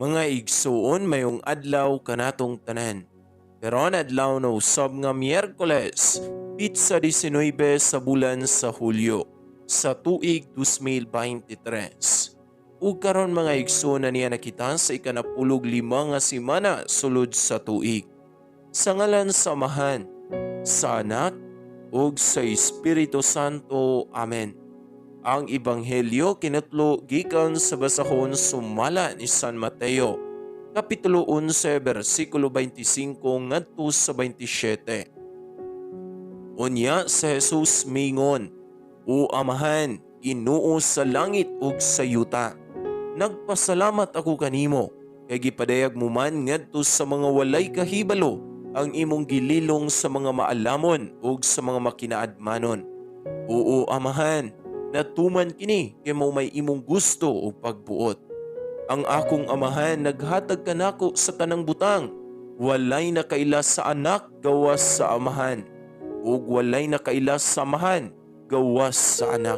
Mga igsuon, mayong adlaw kanatong tanan. Karon adlaw na usab nga Miyerkules, pitsa 19 sa bulan sa Hulyo sa tuig 2023. Ug karon mga igsuon na niya nakita sa 15 nga semana sulod sa tuig. Sa ngalan sa Amahan, sa Anak, ug sa Espiritu Santo. Amen. Ang Ebanghelyo kinatlo gikan sa basahon sumala ni San Mateo, Kapitulo 11, versikulo 25 ngadto sa 27. Unya si Jesus mingon, "O Amahan, Ginoo sa langit ug sa yuta, nagpasalamat ako kanimo kay gipadayag mo man ngadto sa mga walay kahibalo ang imong gililong sa mga maalamon ug sa mga makinaadmanon. Oo, Amahan, natuman kini kay mao may imong gusto ug pagbuot. Ang akong Amahan naghatag kanako sa tanang butang. Walay nakaila sa Anak gawas sa Amahan, ug walay nakaila sa Amahan gawas sa Anak,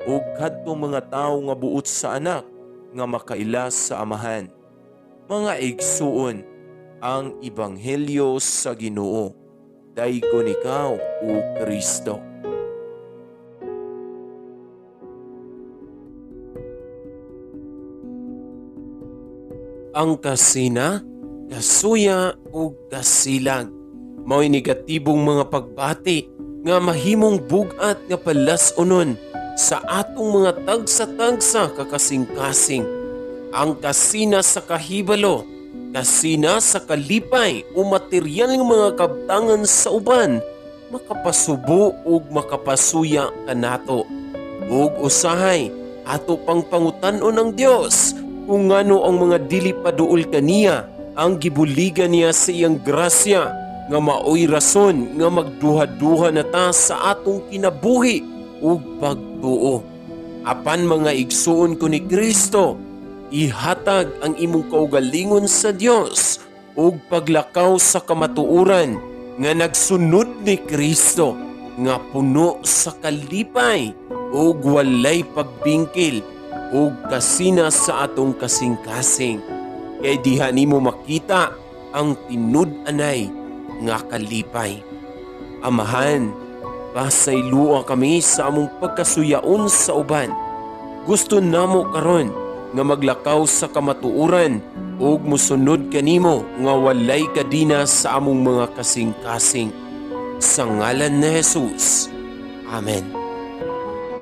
ug kadtong mga tawo nga buot sa Anak nga makaila sa Amahan." Mga igsuon, ang Ebanghelyo sa Ginoo. Daygon ikaw, o Kristo. Ang kasina, kasuya ug kasilag mao'y negatibong mga pagbati nga mahimong bug-at nga palas-unon sa atong mga tagsa-tagsa kakasing-kasing. Ang kasina sa kahibalo, kasina sa kalipay o material nga mga kabtangan sa uban, makapasubo ug makapasuya kanato. Ug usahay ato pang pangutan-on ang Dios kung ngano ang mga dili paduol kaniya ang gibuligan niya sa iyang grasya, nga maoy rason nga magduha-duha na ta sa atong kinabuhi ug pagtuo. Apan mga igsuon ko ni Kristo, ihatag ang imong kaugalingon sa Dios ug paglakaw sa kamatuoran nga nagsunod ni Kristo, nga puno sa kalipay ug walay pagbingkil ug kasina sa atong kasing-kasing. Kay diha nimo makita ang tinud-anay nga kalipay. Amahan, pasaylua kami sa among pagkasuyaon sa uban. Gusto namo karon nga maglakaw sa kamatuoran ug mosunod kanimo nga walay kadina sa among mga kasing-kasing. Sa ngalan ni Jesus. Amen.